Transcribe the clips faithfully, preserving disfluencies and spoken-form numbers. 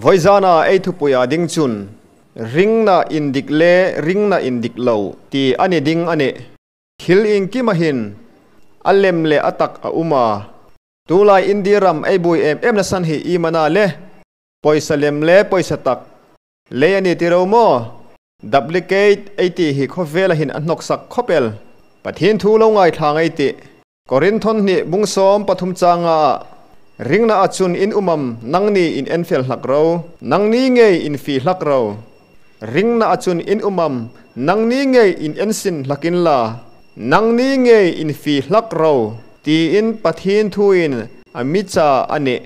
Vawizana ei thupuia ding chun, ringna indik le ringna indik lo ti a ni ding a nih. Thil iengkima hin a lem le a tak a um a. Tulai India ram ei buoi em emna san hi iem a na le, pawisa lem le pawisa tak lei a ni ti ro maw? Duplicate ei ti hi khawvela hin a hnawksak khawp el. Pathien thu lo ngaithla ei tih. Korinth hni bung sawm pathum changa ah, ringna a chun in um am, nangni in en fel hlak ro, nangni ngei in fie hlak ro. Ringna a chun in um am, nangni ngei in en sin hlak inla, nangni ngei in fie hlak ro, tiin Pathien thuin a mi cha a nih.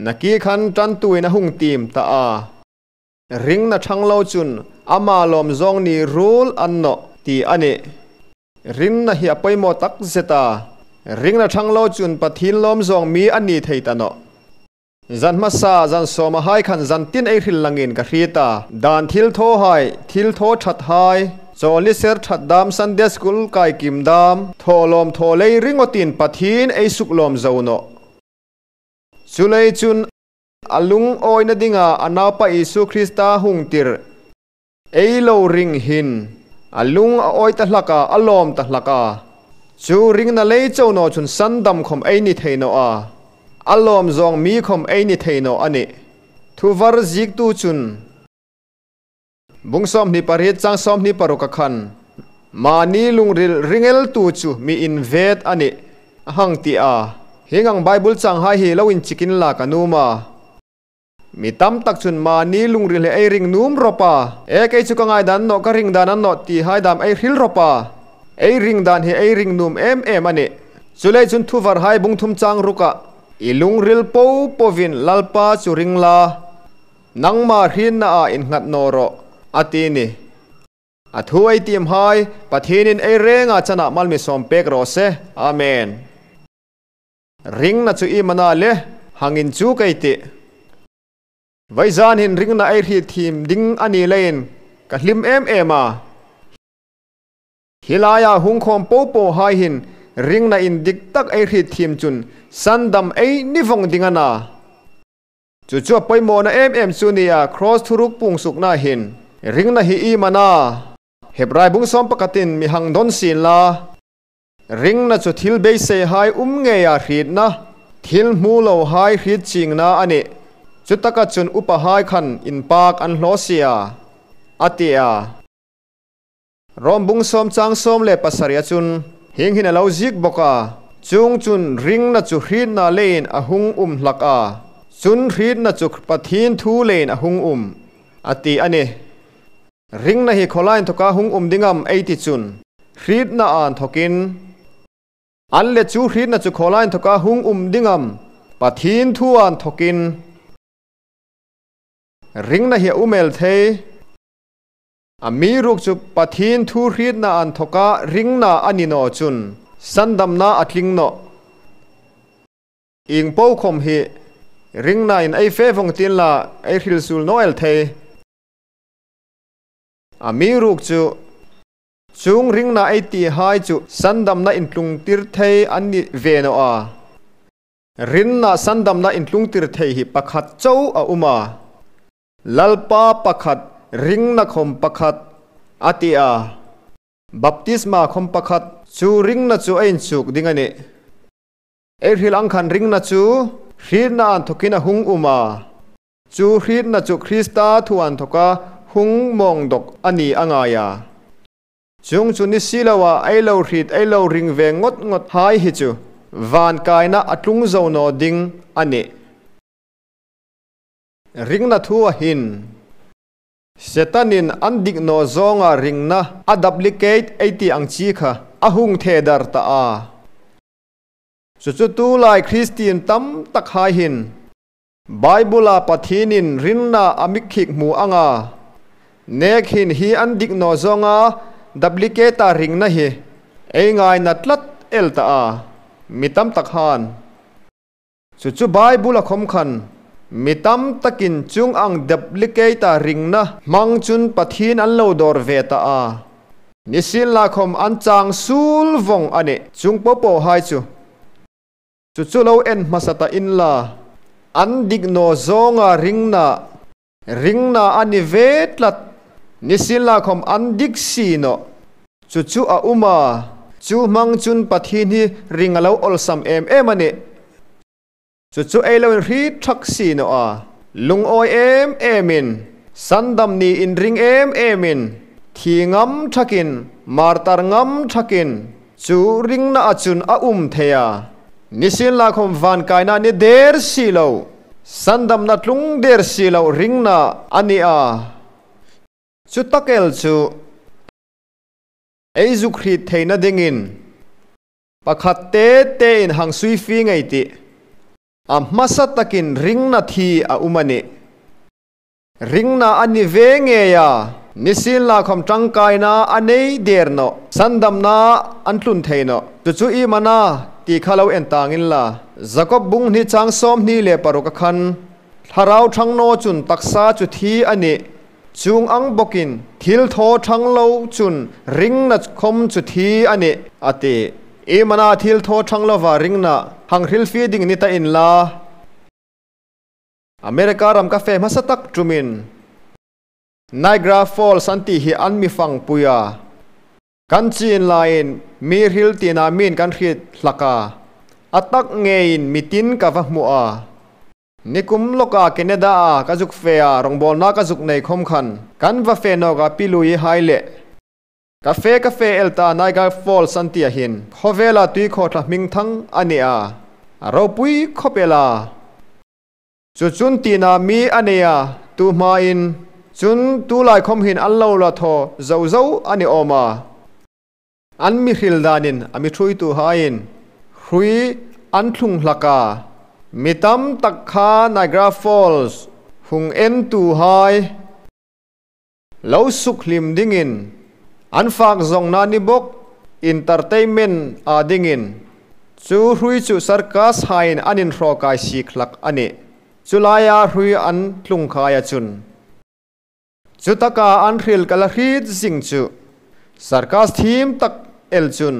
Nakie khan ṭantuin a hung tiem ta a. Ringna ṭhang lo chun ama lawm zawng ni ruol a ni nawh ti a nih. Ringna hi a poimaw tak zet a. Ringna ṭhang lo chun Pathien lawm zawng mi a ni thei ta nawh. Zan hmasa, zan sawmahai khan zan tin ei hril langin ka hriet a. Dan thilthawhai, thilthaw ṭhathai, chawl ni ser ṭhat dam, Sunday school kai kim dam, thawlawm thaw lei ringawtin Pathien ei suklawm zo nawh. Chuleiin chun a lungawina dinga a naupa Isu Krista hung tir ei lo ring hin a lung a awi ta hlak a, a lawm ta hlak a. Chu ringna lei chau naw chun sandam khawm ei ni thei naw a, a lawm zawng mi khawm ei ni thei naw a nih. Thuvar ziektu chun bung sawmhni pariet chang sawmhni paruk a khan, mani lungril ringeltu chu mi invet a nih, a hang ti a. Hieng ang Bible changhai hi lo inchik inla ka nuom a. Mi tam tak chun mani lungril hi ei ring nuom rawp a. E, kei chu ka ngaidan nawh, ka ring dan a nawh ti hai dam ei hril rawp a. Ei ring dan hi ei ring nuom em em a nih. Chuleiin chun Thuvarhai bung thum chang ruk ah, i lungril popoin Lalpa chu ring la, nangma hrietna a innghat naw rawh, a ti a nih. A thu ei tiemhai Pathienin ei renga chana mal mi sawm pek raw se. Amen. Ringna chu iem a na le, hang inchuk ei tih. Vawizan hin ringna ei hriet thiem ding a ni leiin ka hlim em em a. Hi laia hung khawm popohai hin ringna indik tak ei hriet thiem chun sandam ei ni vawng ding a na. Chu chu a poimawna em em chu a nih a, Cross thuruk puong sukna hin ringna hi iem a na, Hebrai bung sawm pakatin mi hang dawn sien la. Ringna chu thil beiseihai um ngeia hrietna, thil hmu lohai hriet chiengna a nih. Chutaka chun upahai khan inpak an hlaw si a, a ti a. Rom bung sawm chang sawm le pasari a chun hieng hin a lo ziek bawk a, chuongchun ringna chu hrietna leiin a hung um hlak a, chun hrietna chu Pathien thu leiin a hung um, a ti a nih. Ringna hi khawlai inthoka hung um ding am ei ti chun, hrietna a inthokin, an le chu hrietna chu khawlai inthoka hung um ding am, Pathien thu a inthokin. Ringna hi a um el thei. Amiruokchu Pathien thu hrietna a inthoka ringna a ni naw chun sandamna a tling nawh. Ieng po khawm hi ringnain ei fe vawng tienla ei hril suol naw el thei. Amiruokchu chuong ringna ei tihai chu sandamna intlungtir thei an ni ve naw a. Ringna sandamna intlungtir thei hi pakhat chau a um a. Lalpa pakhat, ringna khawm pakhat, a ti a. Baptisma khawm pakhat, chu ringna chu ei inchuk ding a nih. Ei hril ang khan ringna chu hrietna a inthokin a hung um a. Chu hrietna chu Krista thu a inthoka hung mawng dawk a ni a ngai a. Chuongchun ni si loa ei lo hriet, ei lo ring ve ngawt ngawt hai hi chu van kaina a tlung zo naw ding a nih. Ringna thua hin Setanin an dik naw zawnga ringna a duplicate ei ti ang chi kha a hung the dar ta a. Chu chu tulai Kristien tam takhai hin Bible-a Pathienin ringna a mi khik hmu anga, nek hin hi an dik naw zawnga duplicate-a ringna hi ei ngaina tlat el ta a, mi tam tak han. Chu chu Bible-a khawm khan mi tam takin chuong ang duplicate-a ringna hmang chun Pathien an lo dawr ve ta a. Nisienlakhawm an chang suol vawng a nih chuong popohai chu. Chu chu lo en hmasa ta inla, an dik naw zawnga ringna, ringna a ni ve tlat. Nisienlakhawm an dik si nawh. Chu chu a um a, chu hmang chun Pathien hi ring a lo awlsam em em a nih. Chu chu ei lo inhriet thak si naw a, lungawi em emin, sandam niin ring em emin, thi ngam thakin, martar ngam thakin, chu ringna a chun a um thei a. Nisienlakhawm van kaina ni der si lo, sandamna tlung der si lo ringna a ni a. Chu tak el chu ei zuk hriet theina dingin pakhat te tein hang sui fie ngei ei tih. A hmasa takin ringna thi a um a nih. Ringna a ni ve ngei a, nisienlakhawm ṭangkaina a nei der nawh, sandamna an tlun thei nawh. Chu chu iem a na ti kha lo en tang inla, Jakob bung hni chang sawmhni le paruk a khan, Thlarau ṭhang naw chun taksa chu thi a nih. Chuong ang bawkin thilthaw ṭhang lo chun ringna khawm chu thi a nih, a ti. Iem a na thilthaw ṭhang lova ringna hang hril fie ding ni ta inla. America ram ka fe hmasa tak tumin Niagara Falls an ti hi an mi fangpui a. Kan chin laiin mi hril tina min kan hriet hlak a. A tak ngeiin mi tin ka va hmu a. Nikum lawka Canada-a ka zuk fe a, rawngbawlna ka zuk nei khawm khan, kan va fe nawka Pi Lui hai le. Ka fe, ka fe el ta Niagara Falls an ti a hin, khawvela tuikhawthla hmingthang a ni a. A ropui khawp el a. Chu chun tina mi a nei a, tu hmain. Chun tulai khawm hin an lo la thaw zo zo a ni awm a. An mi hril danin a mi ṭhuoituhaiin hrui an thlung hlak a. Mi tam tak kha Niagara Falls hung entuhai lo sukhlim dingin an fak zawngna ni bawk, entertainment a dingin chu hrui chu circus haiin an inhrawkai sik hlak a nih. Chu laia hrui an thlung khai a chun. Chu taka an hril ka la hriet zing chu, circus thiem tak el chun,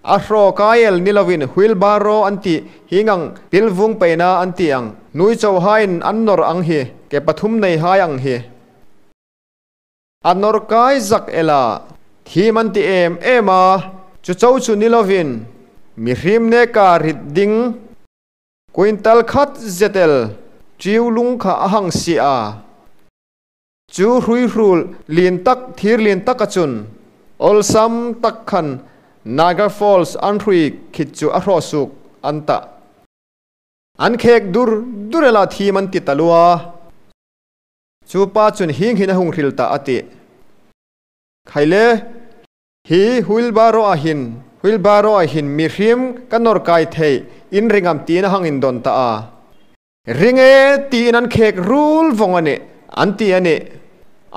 a hrawkai el ni lovin wheelbarrow an ti hieng ang, pilvung peina an ti ang, hnuoi chauhaiin an nawr ang hi, ke pathum neihai ang hi. A nawr kai zak el a, thiem an ti em em a, chu chau chu ni lovin, mihriem neka rit ding, quintal khat zet el, tiu lung kha a hang sie a. Chu hrui hrul lien tak, thir lien taka chun, awlsam tak khan Niagara Falls an hrui khit chu a hraw suok an ta. An khek dur dur el a, thiem an ti taluo a. Chu pa chun hieng hin a hung hril ta a tih. Khai le, hi wheelbarrow-a hin, wheelbarrow-a hin mihriem ka nawr kai thei, in ring am tiin a hang indawn ta a. Ring e tiin an khek rul vawng a nih, an ti a nih.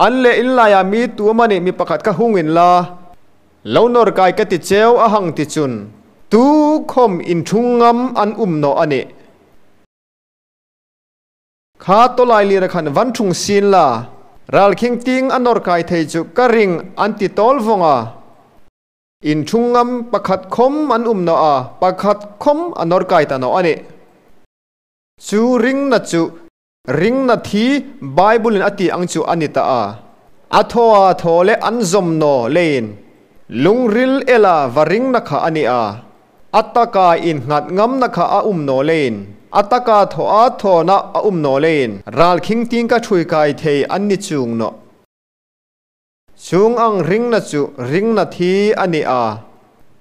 An le in laia mi tu amanih mi pakhat kha hung inla, lo nawr kai ka ti cheu a hang ti chun, tu khawm inṭhung ngam an um naw a nih. Kha tawlai lira khan van ṭhung sien la, ral khing tieng a nawr kai thei chu ka ring an ti tawl vawng a. Inṭhung ngam pakhat khawm an um naw a, pakhat khawm a nawr kai ta naw a nih. Chu ringna chu, ringna thi Bible-in a ti ang chu a ni ta a. A thawa thaw le an zawm naw leiin, lungril ela va ringna kha a ni a. A taka innghat ngamna kha a um naw leiin, a taka thawa thawna a um naw leiin, ral khing tieng ka ṭhuoi kai thei an ni chuong nawh. Chuong ang ringna chu ringna thi a ni a.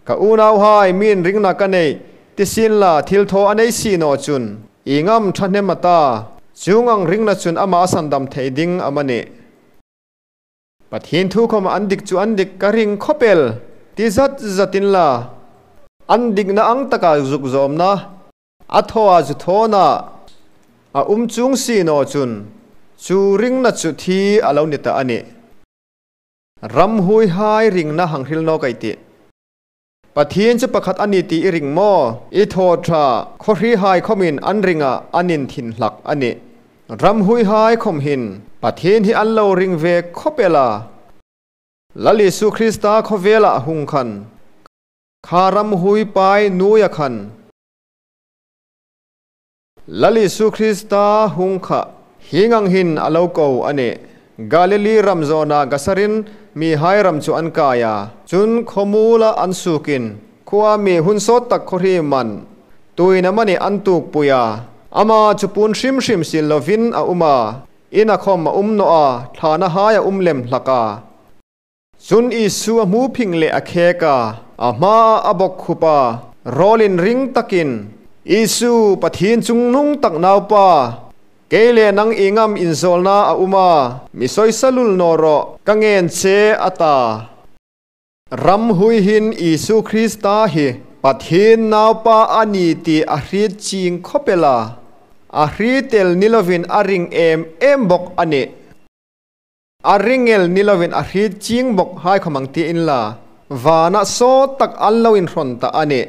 Ka unauhai, mi'n ringna ka nei ti sien la, thilthaw a nei si naw chun, ieng am ṭhahnem a ta? Chuong ang ringna chun ama a sandam thei ding am a nih? Pathien thu khawm an dik chu an dik, ka ring khawp el ti zat zat inla, an dikna ang taka zuk zawmna, a thawa zu thawna a um chuong si naw chun, chu ringna chu thi a lo ni ta a nih. Ramhuoihai ringna hang hril nawk ei tih. Pathien chu pakhat a ni ti i ring maw? I thaw ṭha, khawhrihai khawmin an ring a, an inthin hlak a nih. Ramhuoihai khawm hin Pathien hi an lo ring ve khawp el a. Lal Isu Krista khawvela hung khan, kha ramhuoipai nuoia khan, Lal Isu Krista hung kha hieng ang hin a lo ko a nih. Galili ram zawna gasarin mihai ram chu an kai a, chun khawmuola an sukin, khuoa mi hun sawt tak khawhriman tuin amanih an tuokpui a. Ama chu puon hrim hrim siel lovin a um a, ina khawm a um naw a, thlanahai a um lem hlak a. Chun Isu a hmu phing leh a khek a, a hmaa a bawkkhup a, rawl inring takin, Isu, Pathien Chungnungtak Naupa, kei le nang ieng am inzawlna a um a, mi sawisa lul naw rawh, ka ngen che, a ta. Ramhuiin Isu Krista hi Pathien Naupa a ni ti a hriet chieng khawp el a, a hriet el ni lovin a ring em em bawk a nih. A ring el ni lovin a hriet chieng bawk hai khawm ang ti inla, vana sawt tak an lo inhrawn ta a nih.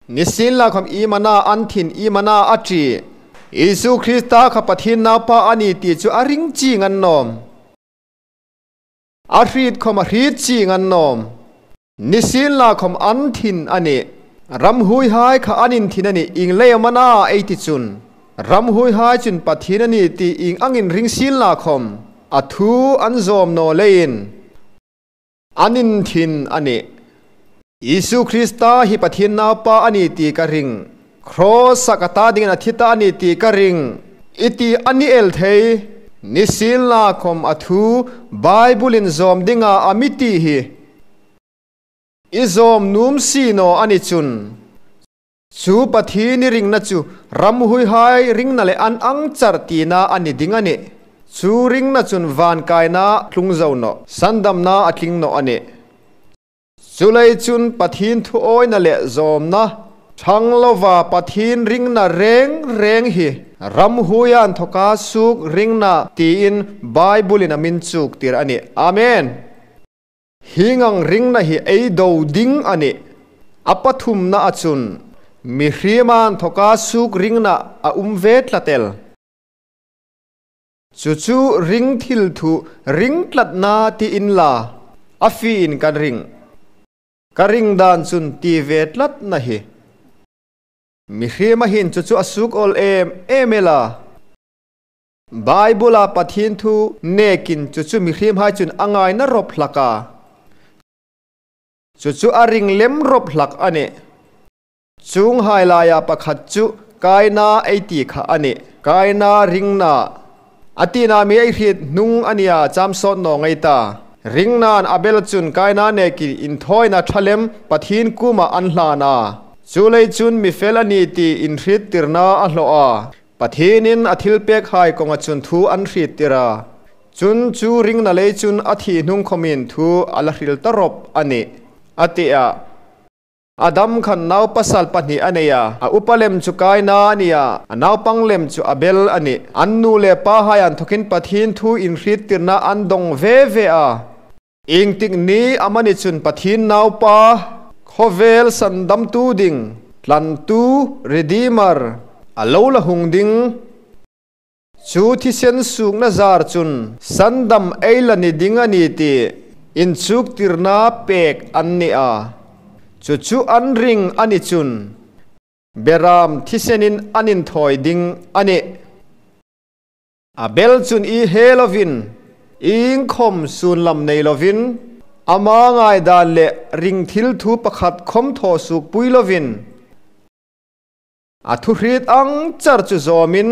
Nisienlakhawm iemani an thin, iemani a ṭi, Isu Krista kha Pathien Naupa a ni ti chu a ring chieng annawm. A hriet khawm a hriet chieng annawm. Nisienlakhawm an thin a nih. Ramhuihai kha an inthin a nih, ieng leiamani ei ti chun. Ramhuihai chun Pathien a ni ti ieng angin ring sienlakhawm, a thu an zawm naw leiin an inthin a nih. Isu Krista hi Pathien Naupa a ni ti ka ring. Cross-a ka ta dingin a thi ta a ni ti ka ring, i ti a ni el thei. Nisienlakhawm a thu Bible-in zawm dinga a mi ti hi i zawm nuom si naw a ni chun, chu Pathien i ringna chu ramhuihai ringna le an ang char tina a ni ding a nih. Chu ringna chun van kaina tlung zo naw, sandamna a tling naw a nih. Chuleiin chun Pathien thuawina le zawmna, ṭhang lova Pathien ringna reng reng hi ramhuia inthawka suok ringna tiin Bible-in a mi inchuktir a nih. Amen. Hieng ang ringna hi ei do ding a nih. A pathumnaa chun, mihriem inthawka suok ringna a um ve tlat el. Chu chu ring thil thu ring tlatna ti inla, a fiein kan ring. Ka ring dan chun ti ve tlatna hi. Mihriem hin chu chu a suok awl em em el a. Bible-a Pathien thu nekin chu chu mihriemhai chun a ngaina rawp hlak a. Chu chu a ring lem rawp hlak a nih. Chuonghai laia pakhat chu Kaina ei ti kha a nih. Kaina ringna. A tina mi ei hriet hnung a nia, cham sawt naw ngei ta. Ringnain Abel chun Kaina nekin inthawina ṭha lem Pathien kuoma an hlan a. Chuleiin chun mi fel a ni ti inhriettirna a hlaw a. Pathienin a thilpekhai kawnga chun thu an hriettir a. Chun chu ringna lei chun a thi hnung khawmin thu a la hril ta rawp a nih, a ti a. Adam khan naupasal pahni a nei a, a upa lem chu Kaina a ni a, a naupang lem chu Abel a nih. An nu le pahai inthawkin Pathien thu inhriettirna an dawng ve ve a. Iengtik ni amani chun Pathien Naupa, khawvel sandamtu ding, tlantu, Redeemer, a lo la hung ding. Chu thisen suokna zar chun sandam ei la ni ding a ni ti inchuktirna pek an ni a. Chu chu an ring a ni chun, beram thisenin an inthawi ding a nih. Abel chun i he lovin, iengkhawm sunlam nei lovin, ama ngaidan le ring thil thu pakhat khawm thaw suokpui lovin, a thu hriet ang char chu zawmin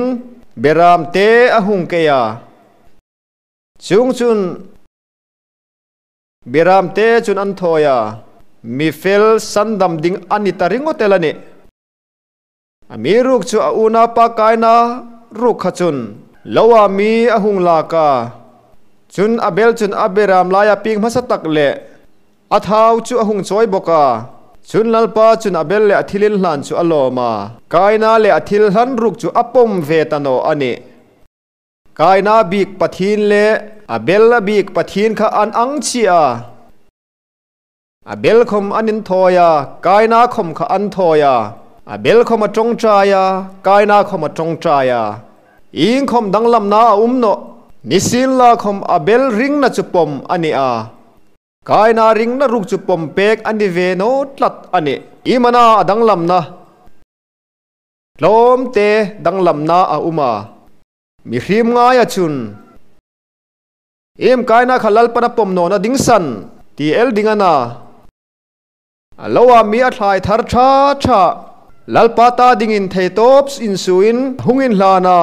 beramte a hung kei a. Chuongchun beramte chun an thawi a, mi fel sandam ding a ni ta ringawt el a nih. Amiruokchu a unaupa Kaina ruok kha chun loa mi a hung lak a. Chun Abel chun a beram laia pieng hmasa tak le a thau chu a hung chawi bawk a. Chun Lalpa chun Abel le a thilinhlan chu a lawm a. Kaina le a thil hlan ruok chu a pawm ve ta naw a nih. Kaina biek Pathien le Abel a biek Pathien kha an ang chie a. Abel khawm an inthawi a, Kaina khawm kha an thawi a. Abel khawm a ṭawngṭai a, Kaina khawm a ṭawngṭai a. Iengkhawm danglamna a um nawh. Nisienlakhawm Abel ringna chu pawm a ni a. Kaina ringna ruok chu pawm pek a ni ve naw tlat a nih. Iem a na a danglamna? tlawmte danglamna a um a. Mihriem ngaia chun, iem Kaina kha Lalpan a pawm nawna ding san, ti el ding a na. A loa mi a thlai thar ṭha ṭha, Lalpa ta dingin theitawp insuoin hung inhlan a.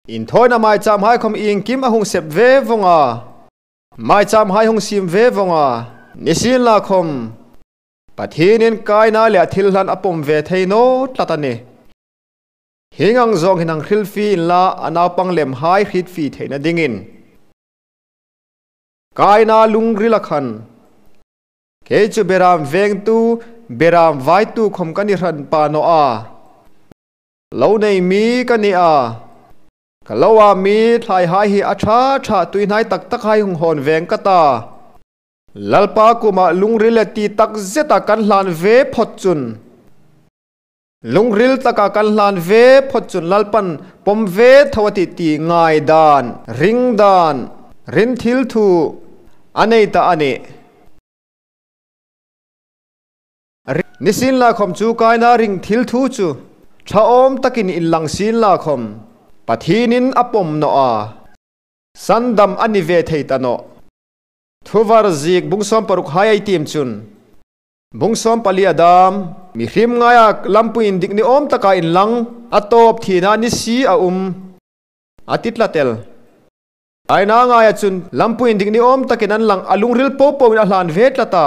Inthawina maichâmhai khawm iengkim a hung sep ve vawng a. Maichâmhai hung siem ve vawng a. Nisienlakhawm, Pathienin Kaina le a thil hlan a pawm ve thei naw tlat a nih. Hieng ang zawng hin hang hrilfie inla, a naupang lemhai hrietfie theina dingin. Kaina lungrila khan, kei chu beram vengtu, beram vaitu khawm ka ni hran pa naw a. Lo nei mi ka ni a. Ka loa mi thlaihai hi a ṭha ṭha, tuihnai tak takhai hung hawn veng ka ta. Lalpa kuoma lungril le ti tak zeta kan hlan ve phawt chun, lungril taka kan hlan ve phawt chun Lalpan pawm ve tho a tih ti ngaidan, ringdan, ring thil thu a nei ta a nih. Nisienlakhawm chu Kaina ring thil thu chu ṭha awm takin inlang sienlakhawm, Pathienin a pawm naw a. Sandam a ni ve thei ta nawh. Thuvar ziek bung sawm parukhai ei tiem chun, bung sawm pali a dam, mihriem ngaia lampui indik ni awm taka inlang, a tawp thina ni si a um, a ti tlat el. Kaina ngaia chun lampui indik ni awm takin an lang, a lungril popoin a hlan ve tlat a.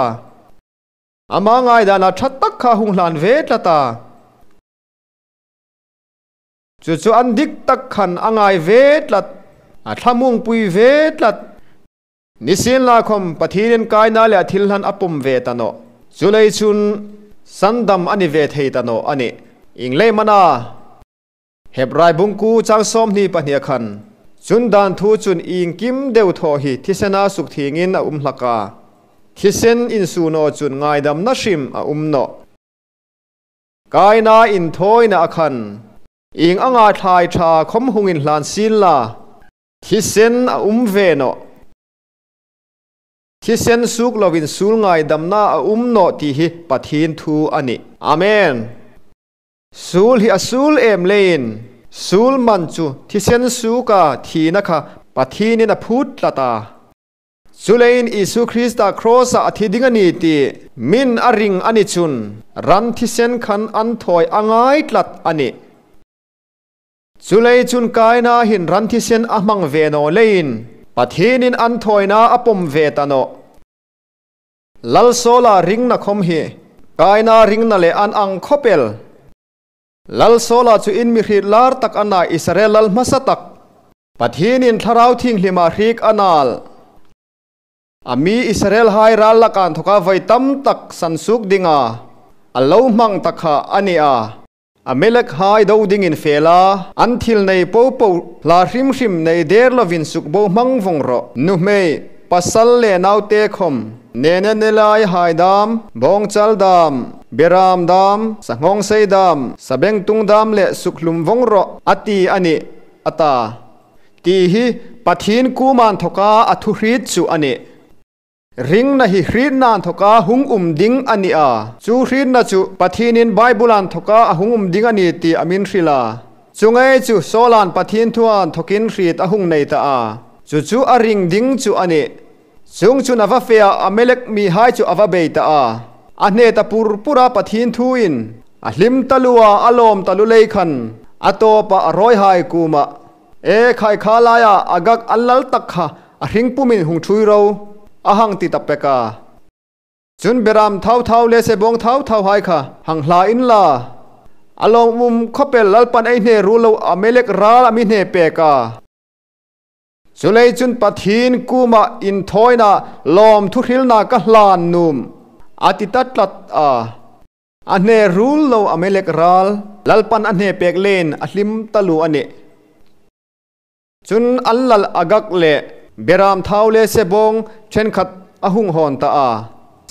Ama ngaidana ṭha tak kha hung hlan ve tlat a. Chu chu an dik tak khan a ngai ve tlat, a thlamuongpui ve tlat. Nisienlakhawm Pathienin Kaina le a thil hlan a pawm ve ta nawh. Chuleiin chun sandam a ni ve thei ta naw a nih. Ieng leiin am a na? Hebrai bung kuo chang sawmhni pahni a khan, chun dan thu chun iengkim deu thaw hi thisena sukthiengin a um hlak a. Thisen insuo naw chun ngaidamna hrim a um nawh. Kaina inthawina a khan, ieng anga thlai ṭha khawm hung inhlan sienla, thisen a um ve nawh. Thisen suok loin suol ngaidamna a um nawh ti hi Pathien thu a nih. Amen. Suol hi a suol em leiin, suol man chu thisen suoka thina kha Pathienin a phut tlat a. Chuleiin Isu Krista cross-a a thi ding a ni ti min a ring a ni chun, ran thisen khan an thawi a ngai tlat a nih. Chuleiin chun Kaina hin ran thisen a hmang ve naw leiin, Pathienin an thawina a pawm ve ta nawh. Lal Saula ringna khawm hi Kaina ringna le an ang khawp el. Lal Saula chu in mi hriet lar tak a na, Israel lal hmasa tak. Pathienin Thlarau Thienghlima hriek a nal. A mi Israelhai ral laka inthawka vawi tam tak sansuok dinga a lo hmang ta kha a ni a. Amalekhai do dingin fe la, an thil nei popo hla hrim hrim nei der lovin sukbohmang vawng rawh. Nuhmei, pasal le naute khawm, nene nelaihai dam, bawngchal dam, beram dam, sanghawngsei dam, sabengtung dam le sukhlum vawng rawh, a ti a nih, a ta. Ti hi Pathien kuoma inthawka a thu hriet chu a nih. Ringna hi hrietna inthawka hung um ding a ni a. Chu hrietna chu Pathienin Bible-a inthawka a hung um ding a ni ti a min hril a. Chu ngei chu Saulan Pathien thua inthawkin hriet a hung nei ta a. Chu chu a ring ding chu a nih. Chuongchun a va fe a, Amalek mihai chu a va bei ta a. A hne ta pur pur a, Pathien thuin a hlim taluo a, a lawm taluo lei khan, a tawpa a rawihai kuoma, e khai kha laia Agag an lal tak kha a hring pumin hung ṭhuoi ro, a hang ti ta pek a. Chun beram thau thau le sebawng thau thauhai kha hang hla inla, a lawmum khawp el, Lalpan ei hne ruol lo Amalek ral a mi hne pek a. Chuleiin chun Pathien kuoma inthawina lawmthu hrilna ka hlan nuom, a ti ta tlat a. A hne ruol lo Amalek ral, Lalpan a hne pek leiin a hlim taluo a nih. Chun an lal Agag le beram thau le sebawng ṭhenkhat a hung hawn ta a.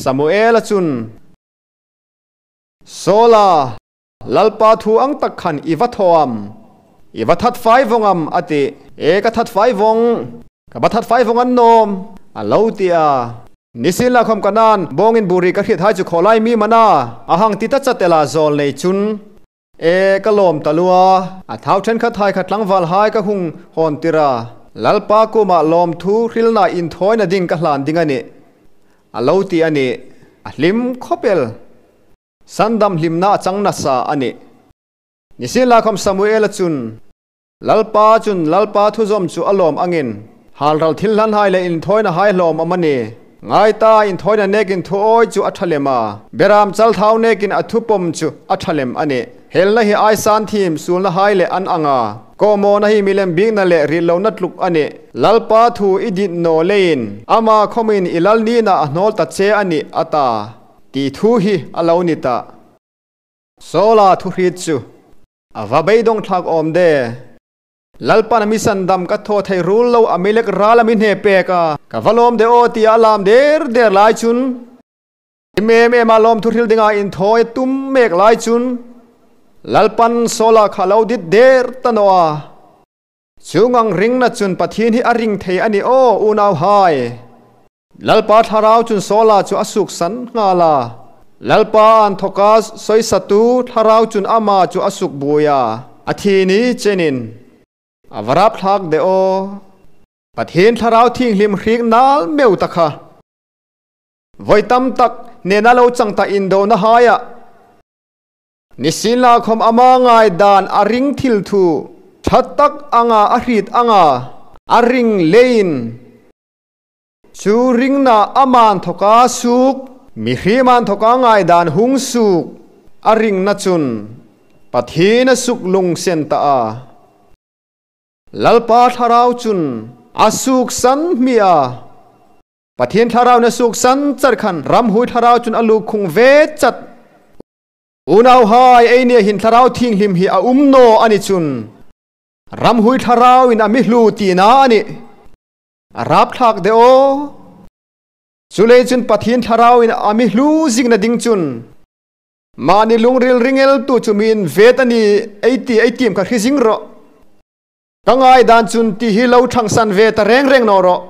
Samuela chun, Saula, Lalpa thu ang tak khan i va thaw am? I va that fai vawng am? a ti. E, ka that fai vawng. Ka va that fai vawng a ni naw am? a lo ti a. Nisienlakhawm ka nain bawngin buri ka hriethai chu khawlai mi am a na? a hang ti ta chat el a, zawl nei chun. E, ka lawm taluo a, a thau ṭhenkhathai kha tlangvalhai ka hung hawn tir a, Lalpa kuoma lawmthu hrilna inthawina ding ka hlan ding a nih, a lo ti a nih. A hlim khawp el. Sandam hlimna a chang nasa a nih. Nisienlakhawm Samuela chun Lalpa chun Lalpa thu zawm chu a lawm angin, hâlral thil hlanhai le inthawinahai hlawm am a ni? Ngai ta, inthawina nekin thuawi chu a ṭha lem a, beram chal thau nekin a thu pawm chu a ṭha lem a nih. Helna hi aisan thiem suolnahai le an anga, kawmawna hi milem biekna le ritlona tluk a nih. Lalpa thu i dit naw leiin ama khawmin i lal nina a hnawl ta che a nih, a ta, ti thu hi a lo ni tah. Saula thuhriet chu a va beidawng thlak awm de. Lalpan a mi sandam ka thaw thei ruol lo, Amalek ral a mi hne pek a, ka va lawm de aw, tia a lam der der lai chun, hlim em em a lawmthu hril dinga inthawi tum mek lai chun, Lalpan Saula kha lo dit der ta naw a. Chuong ang ringna chun Pathien hi a ring thei a ni aw, unauhai. Lalpa Thlarau chun Saula chu a suoksan nghal a. Lalpa inthawka sawisatu Thlarau chun ama chu a sukbuoi a. A thi ni chenin a va rap thlak de aw. Pathien Thlarau Thienghlim hriek nal meu ta kha, voi tam tak hnena lo chang ta indonahaia, nisienlakhawm ama ngaidan a ring thil thu ṭha tak anga a hriet anga a ring leiin, chu ringna ama inthawka suok, mihriem inthawka ngaidan hung suok a ringna chun Pathien a suklungsen ta a. Lalpa Thlarau chun a suoksan hmi a. Pathien Thlarauin a suoksan chat khan ramhuoi thlarau chun a lukkhung ve chat. Unauhai, ei nia hin Thlarau Thienghlim hi a um naw a ni chun, ramhuoi thlarauin a mi hluo tina a nih. A rap thlak de aw. Chuleiin chun Pathien Thlarauin a mi hluo zingna ding chun, mani lungril ring eltu chu mi'n ve ta ni ei ti ei tiem kha hre zing rawh. Ka ngaidan chun ti hi lo ṭhangsan ve ta reng reng naw rawh.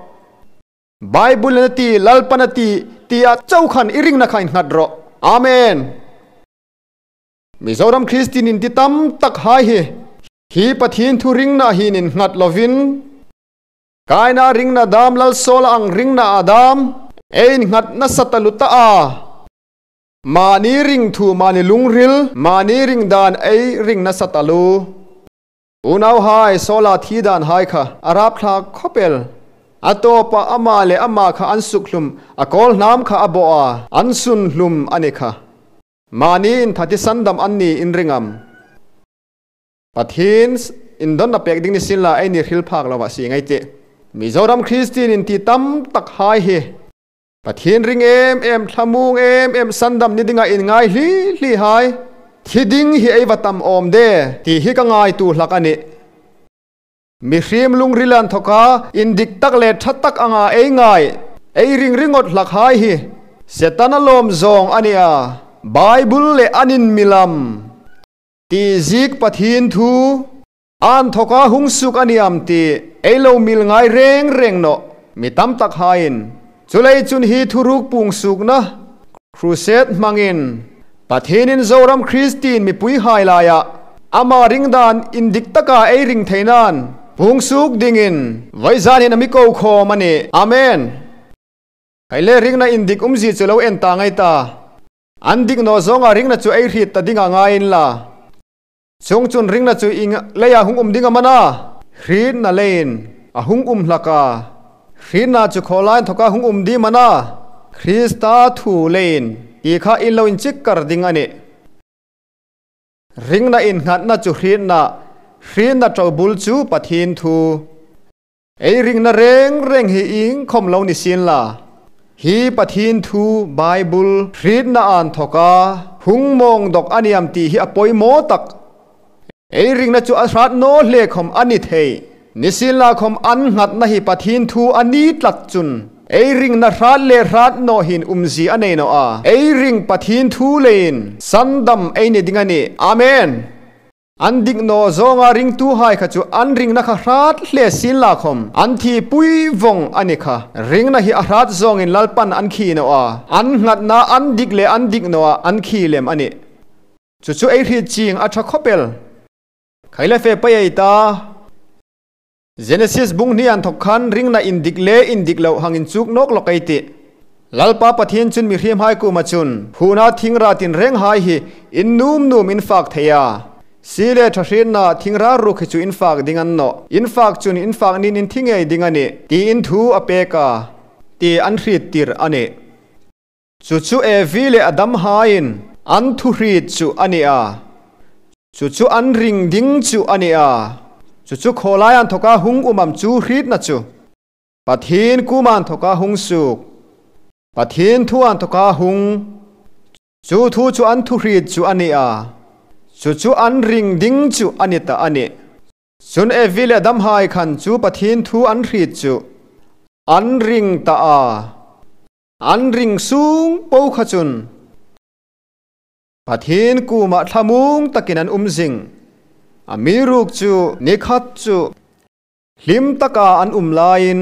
Bible-in a ti, Lalpan a ti, tia chau khan i ringna kha innghat rawh. Amen. Mizoram Kristien inti tam takhai hi, hi Pathien thu ringna hin innghat lovin, Kaina ringna dam, Lal Saula ang ringna a dam ei innghat nasa taluo ta a. Mani ring thu, mani lungril, mani ring dan ei ring nasa taluo. Unauhai, Saula thi danhai kha a rap thlak khawp el. A tawpa ama le ama kha an sukhlum, a kawlhnam kha a bo a, an sunhlum a ni kha. Mani inthati sandam an ni in ring am? Pathien indonna pek ding ni sienla, eini hril phak lova sie ngai tih. Mizoram Kristien inti tam takhai hi Pathien ring em em, thlamuong em em, sandam ni dinga inngai hli hli hai thi ding hi ei va tam awm de ti hi ka ngaituo hlak a nih. Mihriem lungril inthawka indik tak le ṭha tak anga ei ngai, ei ring ringawt hlakhai hi Setana lawm zawng a ni a. Bible le an inmil am ti ziek Pathien thu inthawka hung suok a ni am ti ei lo mil ngai reng reng nawh, mi tam takhaiin. Chuleiin chun hi thuruk puong suokna crusade hmangin Pathienin Zoram Kristien mipuihai laia ama ring dan indik taka ei ring theina'n puong suok dingin voizanin a mi ko khawm a nih. Amen. Kei le ringna indik umzie chu lo en ta ngai ta. An dik naw zawnga ringna chu ei hriet ta dinga ngai inla. Chuongchun ringna chu ieng leia hung um ding am a na? Hrietna leiin a hung um hlak a. Hrietna chu khawlai inthawka hung um ding am a na? Krista thu leiin, ti kha in lo inchik kar ding a nih. Ringna innghatna chu hrietna, hrietna ṭobul chu Pathien thu. Ei ringna reng reng hi iengkhawm lo ni sienla, hi Pathien thu Bible hrietna inthawka hung mawng dawk a ni am ti hi a poimaw tak. Ei ringna chu a hrat naw hle khawm a ni thei. Ni sienla khawm an nghatna hi Pathien thu a ni tlat chun ei ringna hrat le hrat naw hin umzie a nei naw a. Ei ring Pathien thu leiin sandam ei ni ding a nih. Amen. An dik naw zawnga ringtuhai kha chu an ringna kha hrat hle sienla khawm an thi pui vawng a ni kha. Ringna hi a hrat zawngin Lalpan an khi naw a. An nghatna an dik le an dik nawa an khi lem a nih. Chu chu ei hriet chieng a ṭha khawp el. Khai la fe pei ei ta. Genesis bung hni inthok khan ringna indik le indik lo hang inchuk nawk lawk ei tih. Lalpa Pathien chun mihriemhai kuoma chun, "Huona thingra tinrenghai hi in nuom nuom in fak thei a, sie le ṭha hrietna thingra ruok hi chu in fak ding a ni nawh. In fak chun in fak niin in thi ngei ding a nih," tiin thu a pek a, ti an hriettir a nih. Chu chu Evi le Adamhaiin an thuhriet chu a ni a. Chu chu an ring ding chu a ni a. Chu chu khawlai inthawka hung um am chu hrietna chu? Pathien kuoma inthawka hung suok. Pathien thua inthawka hung. Chu thu chu an thuhriet chu a ni a. Chu chu an ring ding chu a ni ta a nih. Chun Evi le Adamhai khan chu Pathien thu an hriet chu an ring ta a. An ring sung po kha chun Pathien kuoma thlamuong takin an um zing. Amiruokchu ni khat chu hlim taka an um laiin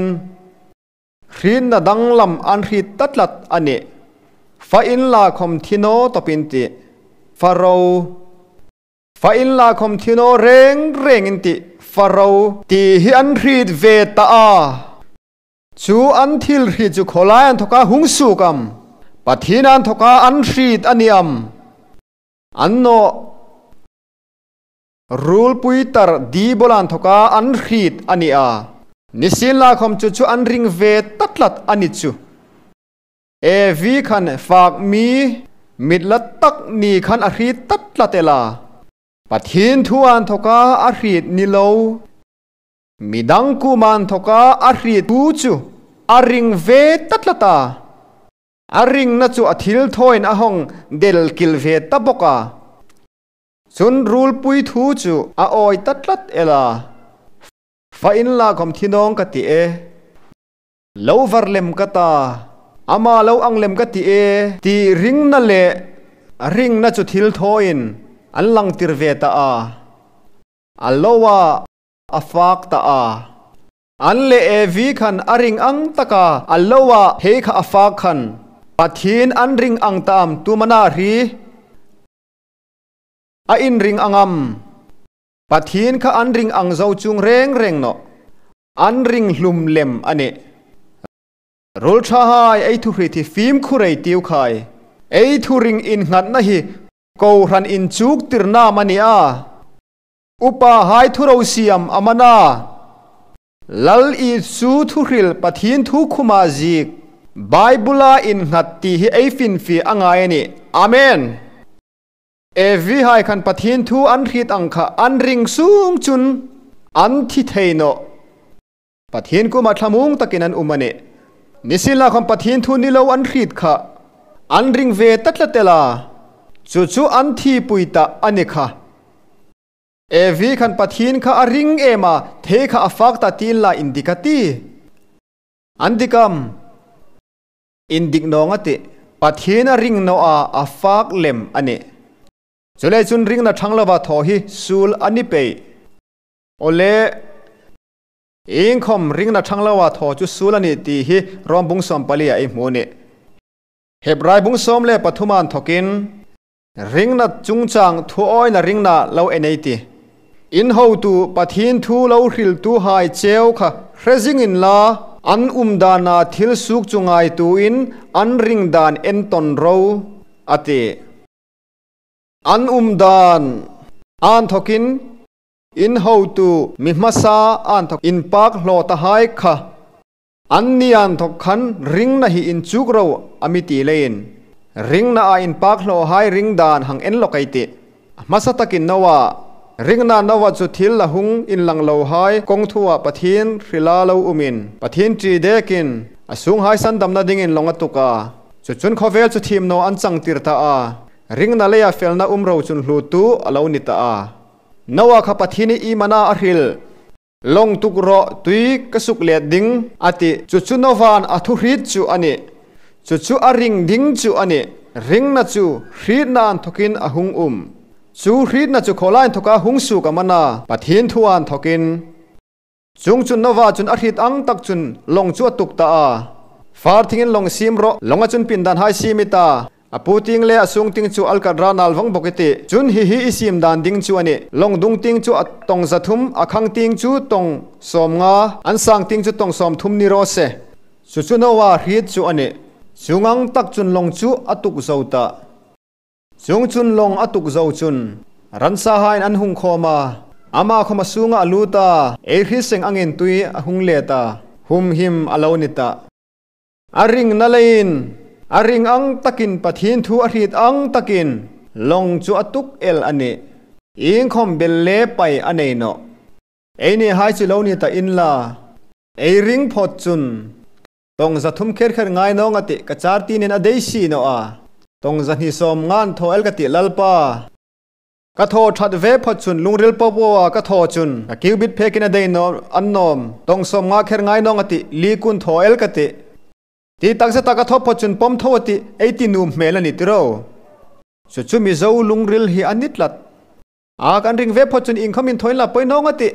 hrietna danglam an hriet ta tlat a nih. Fa inla khawm thi naw tawpin tih. Fa ro. Fa inla khawm thi naw reng rengin tih. Fa ro. Ti hi an hriet ve ta a. Chu an thil hriet chu khawlai inthawka hung suok am? Pathien inthawka an hriet a ni am? A ni nawh. Ruolpui tar Diebol inthawka an hriet a ni a. Nisienlakhawm chu chu an ring ve ta tlat a ni chu. Evi khan fak mi, mit la tak ni khan a hriet ta tlat el a. Pathien thua inthawka a hriet ni lo, midang kuoma inthawka a hriet thu chu a ring ve ta tlat a. A ringna chu a thil thawin a hung del kil ve ta bawk a. Chun ruolpui thu chu a awi ta tlat el a. Fa inla khawm thi nawng ka ti e. Lo var lem ka ta. Ama lo ang lem ka ti e. Ti ringna le a ringna chu thil thawin an langtir ve ta a. A lo a, a fak ta a. An le Evi khan a ring ang taka a lo a, hei kha a fak khan Pathien an ring ang ta am tumana hri a inring ang am? Pathien kha an ring ang zo chuong reng reng nawh. An ring hlum lem a nih. Ruolṭhahai, ei thuhriet hi fimkhur ei tiu khai. Ei thuring innghatna hi kohran inchuktirna am a ni a? Upahai thu ro siam am a na? Lal Isu thuhril, Pathien thu khuma ziek, Bible-a innghat ti hi ei finfie a ngai a nih. Amen. Evi hai khan Pathien thu an hriet ang kha an ring sung chun an thi thei nawh. Pathien kuoma thlamuong takin an um a nih. Nisienlakhawm Pathien thu ni lo an hriet kha an ring ve ta tlat el a. Chu chu an thipui ta a ni kha. Evi khan Pathien kha a ring em a, thei kha a fak ta ti inla indik a ti. An dik am? Indik nawng a tih. Pathien a ring naw a, a fak lem a nih. Chuleiin chun ringna ṭhang lova thaw hi suol a ni pei. Awle, iengkhawm ringna ṭhang lova thaw chu suol a nih ti hi Rom bung sawm pali-a ei hmu a nih. Hebrai bung sawm le pathum inthawkin ringna chungchang thuawina ringna lo en ei tih. In hotu Pathien thu lo hriltuhai cheu kha hre zing inla, an umdana thil suok chu ngaituoin an ring dan en tawn ro, a ti. An umdan inthawkin in hotu mi hmasa inthawk inpak hlaw tahai kha anni inthawk khan ringna hi inchuk ro a mi ti leiin, ringnaa inpak hlawhai ring dan hang en lawk ei tih. Hmasa takin Noa, ringna Noa chu thil la hung inlang lohai kawng thua Pathien hrila lo umin, Pathien ṭi dekin a sunghai sandamna dingin lawng a tuk a. Chu chun khawvel chu thiem naw an changtir ta a. Ringna leia felna um ro chun hluttu a lo ni ta a. Noa kha Pathienin iem a na a hril? Lawng tuk rawh, tui ka suk let ding, a tih. Chu chu Noa'n a thuhriet chu a nih. Chu chu a ring ding chu a nih. Ringna chu hrietna inthawkin a hung um. Chu hrietna chu khawlai inthawka hung suok am a na? Pathien thua inthawkin. Chuongchun Noa chun a hriet ang tak chun lawng chu a tuk ta a. Far thingin lawng siem rawh, lawnga chun pindanhai siem i ta. A pu tieng le a sung tieng chu alkatra nal vawng bawk i tih. Chun hi hi i siem dan ding chu a nih. Lawng dung tieng chu a tawng za thum, a khang tieng chu tawng sawmnga, an sang tieng chu tawng sawmthum ni raw se. Chu chu Noa hriet chu a nih. Chuong ang tak chun lawng chu a tuk zo ta. Chuongchun lawng a tuk zo chun, ransahaiin an hung khawm a, ama khawm a sunga a lut a, ei hriet seng angin tui a hung let a, humhim a lo ni ta. A ringna leiin, a ring ang takin Pathien thu a hriet ang takin, lawng chu a tuk el a nih. Iengkhawm bel le pai a nei nawh. Einihai chu lo ni ta inla, ei ring phawt chun, tawng za thum kher kher ngai nawng a tih, ka char tinin a dei si naw a. Tawng za hni sawmnga an thaw el ka tih Lalpa. Ka thaw ṭhat ve phawt chun lungril po po a ka thaw chun, ka cubit phekin a dei naw, annawm, tawng sawmnga kher ngai nawng a tih, li kuo an thaw el ka tih. Ti tak zeta ka thaw phawt chun pawm tho a tih, ei ti nuom hmel a ni ti ro. Chu chu Mizo lungril hi a ni tlat. A kan ring ve phawt chun iengkhawm inthaw inla poi nawng a tih,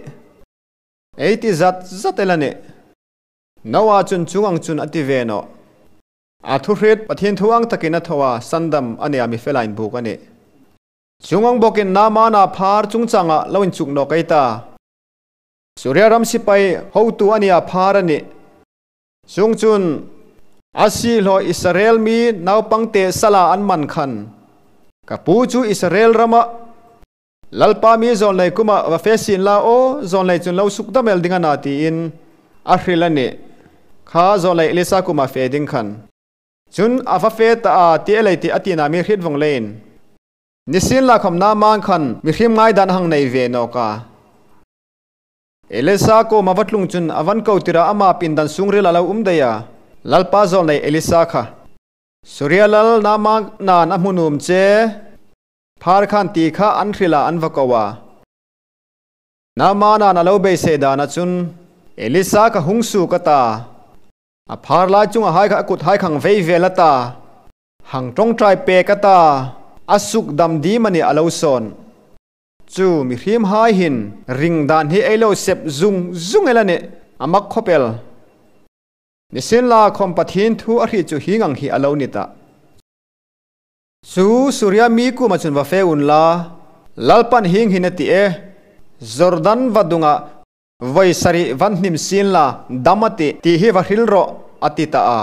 ei ti zat zat el a nih. Noa chun chuong ang chun a ti ve nawh. A thu hriet Pathien thu ang takin a thaw a, sandam a nih a, mi fela inbuk a nih. Chuong ang bawkin Naamana phar chungchanga lo inchuk nawk ei ta. Suria ram sipai hotu a nih a, phar a nih. Chuongchun, a siehlaw Israel mi naupangte sala an man khan, ka pu chu Israel rama Lalpa mi zawlnei kuoma va fe sien la aw, zawlnei chun lo sukdam el ding a na tiin a hril a nih. Kha zawlnei Elisa kuoma fe ding khan. Chun a va fe ta a, ti el ei tih a tina mi hriet vawng leiin. Nisienlakhawm Naaman khan mihriem ngaidan a hang nei ve nawk a. Elisa kuoma va tlung chun a va ko tir a, ama pindan sungrila lo um dai a. Lalpa zawlnei Elisa kha Suria lal Naamanan a hmu nuom che, phar khan ti kha an hril a, an va ko a. Naamanan a lo beisei dana chun, Elisa kha hung suok a ta. A phar lai chunga hai kha a kuthai khang vei vel a ta. Hang ṭawngṭai pek a ta. A sukdam ding am a ni a lo sawn. Chu mihriemhai hin ring dan hi ei lo sep zung zung el a nih, a mak khawp el. Nisienlakhawm Pathien thu a hriet chu hieng ang hi a lo ni ta. Chu Suria mi kuoma chun va fe unla, Lalpan hieng hin a ti e, Jordan vadunga vawi sari va hnim sienla dam a tih, ti hi va hril rawh, a ti ta a.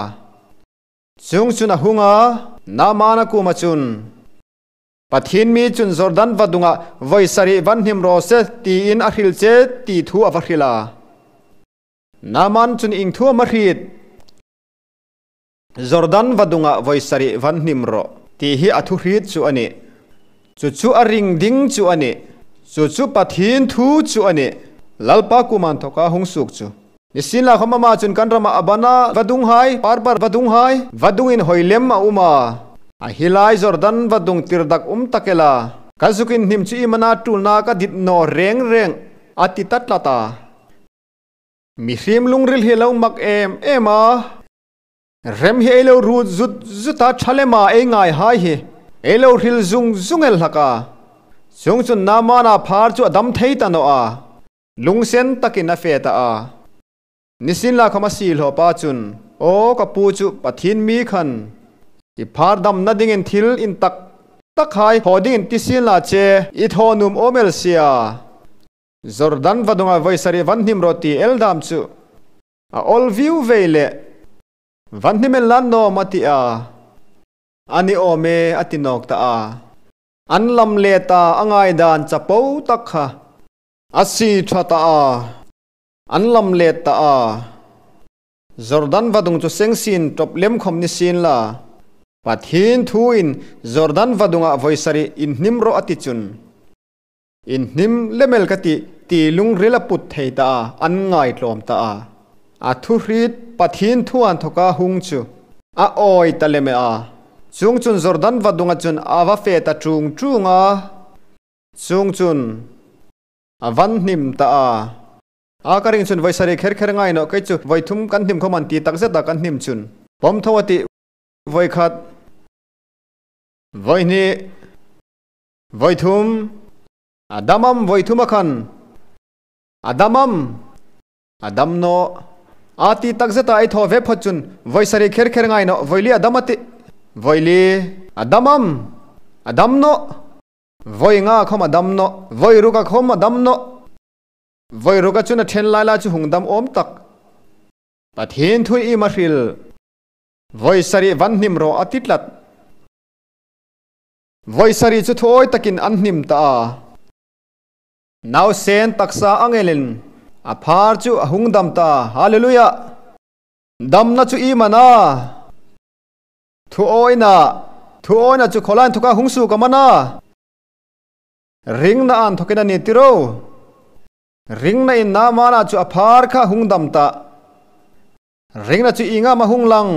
Chuongchun a hung a, Naamana kuoma chun, Pathien mi chun Jordan vadunga vawi sari va hnim raw se tiin a hril che ti thu a va hril a. Naaman chun ieng thu am a hriet? Jordan vadunga vawi sari va hnim rawh, ti hi a thu hriet chu a nih. Chu chu a ring ding chu a nih. Chu chu Pathien thu chu a nih. Lalpa kuoma inthawka hung suok chu. Nisienlakhawm ama chun kan rama Abana vadunghai, Parpar vadunghai, vadung inhawi lem a um a. A hi lai Jordan vadung tirdak um tak el a. Ka zuk inhnim chu iem a na tulna ka dit naw reng reng, a ti ta tlat a. Mihriem lungril hi lo mak em em a. Rem hi ei lo ruot zut zut a, ṭha lema ei ngaihai hi ei lo hril zung zung el hlak a. Chuongchun Naamana phar chu a dam thei ta naw a. Lungsen takin a fe ta a. Nisienlakhawm a siehlawpa chun, aw ka pu chu Pathien mi khan, i phar damna dingin thil intak takhai thaw dingin ti sienla che, i thaw nuom awm el si a. Jordan vadunga vawi sari va hnim rawh ti el dam chu a awl viu vei leh, va hnim el la annawm a ti a. A ni awm e, a ti nawk ta a. An lam let a, a ngaidan chapo tak kha a sie ṭha ta a. An lam let ta a. Jordan vadung chu seng sien ṭawp lem khawm ni sienla, Pathien thuin Jordan vadunga vawi sari inhnim rawh a ti chun, inhnim lem el ka tih, ti lungril a put thei ta a, an ngai tlawm ta a. A thu hriet Pathien thu inthawka hung chu a awi ta lem a. Chuongchun Jordan vadunga chun a va fe ta ṭung ṭung a. Chuongchun a va hnim ta a. A ka ring chun vawi sari kher kher ngai nawh, kei chu vawi thum kan hnim khawm an ti tak zeta kan hnim chun. Pawm tho a tih, vawi khat, vawi hni, vawi thum, a dam am vawi thum a khan? A dam am? A dam nawh, a ti tak zeta ei thaw ve phawt chun, vawi sari kher kher ngai nawh, vawi li a dam a tih. Vawi li, A dam am? A dam nawh. Voi nga khawm a dam nawh. Voi ruka khawm a dam nawh. Voi ruka chun a ṭhen lai lai chu hung dam awm tak. Pathien thu iem a hril? Voi sari va hnim rawh a ti tlat. Voi sari chu thuawi takin an hnim ta a. Nausen taksa angelin a phar chu a hung dam ta. Hallelujah. Damna chu iem a na? Thuawina, thuawina chu khawlai inthoka hung suok am a na? Ringna inthokin a ni ti ro. Ringna in Naamana chu a phar kha hung dam ta. Ringna chu ieng am a hung lang?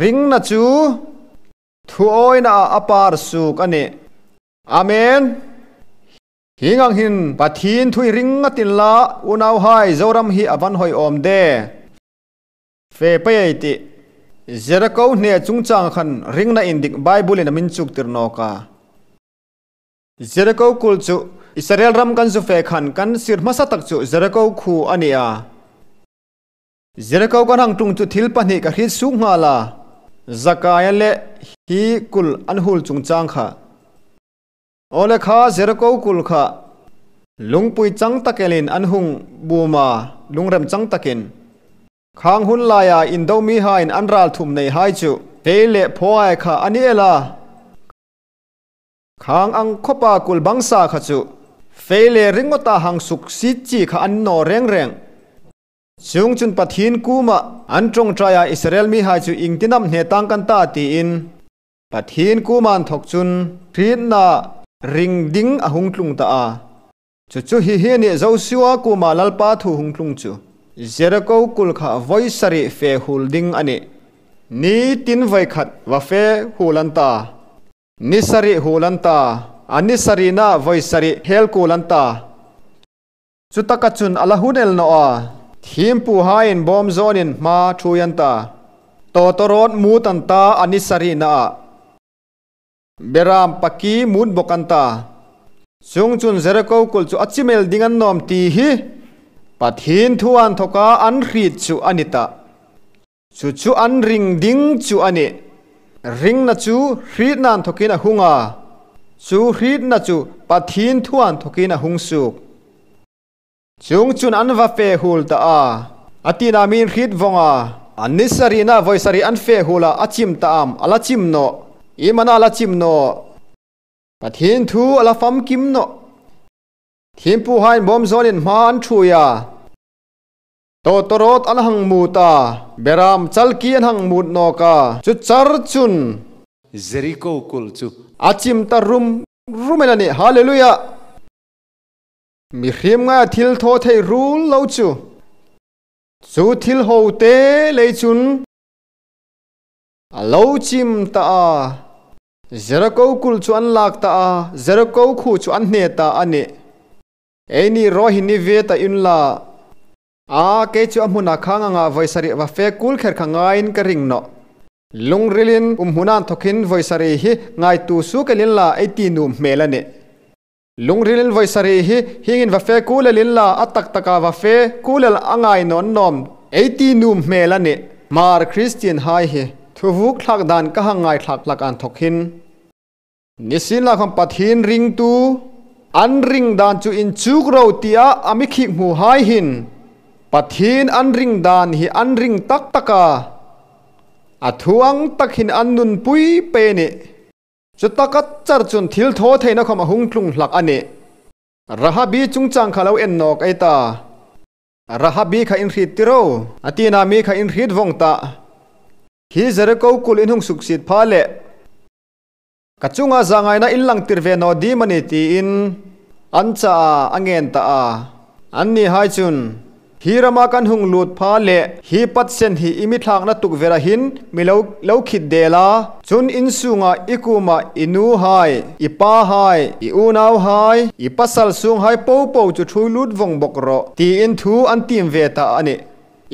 Ringna chu thuawina a phar suok a nih. Amen. Hieng ang hin Pathien thu hi ring ngei tin la, unauhai, Zoram hi a va inhawi awm de. Fe pei ei tih. Jericho hne chungchang khan ringna indik Bible-in a mi inchuktir nawk a. Jericho kul chu Israel ram kan zu fe khan kan sir hmasa tak chu Jericho khuo a ni a. Jericho kan hang tlung chu thil pahni ka hriet suok nghal a. Zakaia le hi kul an huol chungchang kha. Aw le kha, Jericho kul kha lungpui chang tak elin an hung bum a, lungrem chang takin. Khang hun laia indo mihaiin an ral thum neihai chu fei le phawihai kha an ni el a. Khang ang khawpa kul bangsa kha chu fei le ringawta hang suksiet chi kha an ni naw reng reng. Chuongchun Pathien kuoma an ṭawngṭaia Israel mihai chu iengtin am hne tang kan ta tiin Pathien kuoma inthok chun hrietna ring ding a hung tlung ta a. Chu chu hi hi a nih, Josua kuoma Lalpa thu hung tlung chu. Jericho kul kha voi sari fe huol ding a nih. Ni tin voi khat va fe huol an ta. Ni sari huol an ta. A ni sarina voi sari hel kuol an ta. Chutaka chun a la hun el naw a. Thiempuhaiin bawm zawnin hma ṭhuoi an ta. Tawtawrawt mut an ta a ni sarina a. Beram paki mut bawk an ta. Chuongchun Jericho kul chu a chim el ding an nawm ti hi Pathien thu inthoka an hriet chu a ni ta. Chu chu an ring ding chu a nih. Ringna chu hrietna inthokin a hung a. Chu hrietna chu Pathien thu inthokin a hung suok. Chuongchun an va fe huol ta a. A tina mi'n hriet vong a. A ni sarina voi sari an fe huol a, a chim ta am? A la chim nawh. Iem a na a la chim nawh? Pathien thu a la famkim nawh. Thiempuhaiin bawm zawnin hma an ṭhuoi a. Tawtawrawt an hang mut a. Beram chalki an hang mut nawk a. Chu char chun Jericho kul chu a chim ta rum rum el a nih. Hallelujah. Mihriem ngaia thil thaw thei ruol lo chu, chu thil ho te lei chun a lo chim ta a. Jericho kul chu an lak ta a. Jericho khuo chu an hne ta a nih. Eini rawi hin ni ve ta unla. A, kei chu a hmuna khang anga voi sari va fe kuol kher kha ngaiin ka ring nawh. Lungrilin um hmuna inthokin voi sari hi ngaituo suok el inla ei ti nuom hmel a nih. Lungrilin voi sari hi hiengin va fe kuol el inla, a tak taka va fe kuol el a ngai naw nawm ei ti nuom hmel a nih. Hmar Christian hai hi thuvuok thlak dan ka hang ngaithlak hlak inthok hin, nisienlakhawm Pathien ringtu, an ring dan chu inchuk ro tia a mi khik hmuhai hin Pathien an ring dan hi an ring tak tak a, a thu ang tak hin an nunpui pei a nih. Chutaka char chun thil thaw theina khawm a hung tlung hlak a nih. Rahabi chungchang kha lo en nawk ei ta. Rahabi kha in hriet ti ro. A tina mi kha in hriet vong ta. Hi Jericho kul in hung suksiet pha leh, ka chunga zangaina in langtir ve naw dim a ni tiin an cha a, a ngen ta a. Annihai chun, hi rama kan hung lut pha leh hi patsen hi i mi thlakna tukvera hin mi lo, lo khit del a. Chun in sunga i kuoma i nuhai, i pahai, i unauhai, i pasal sunghai popo chu ṭhuoi lut vong bok rawh, tiin thu an tiem ve ta a nih.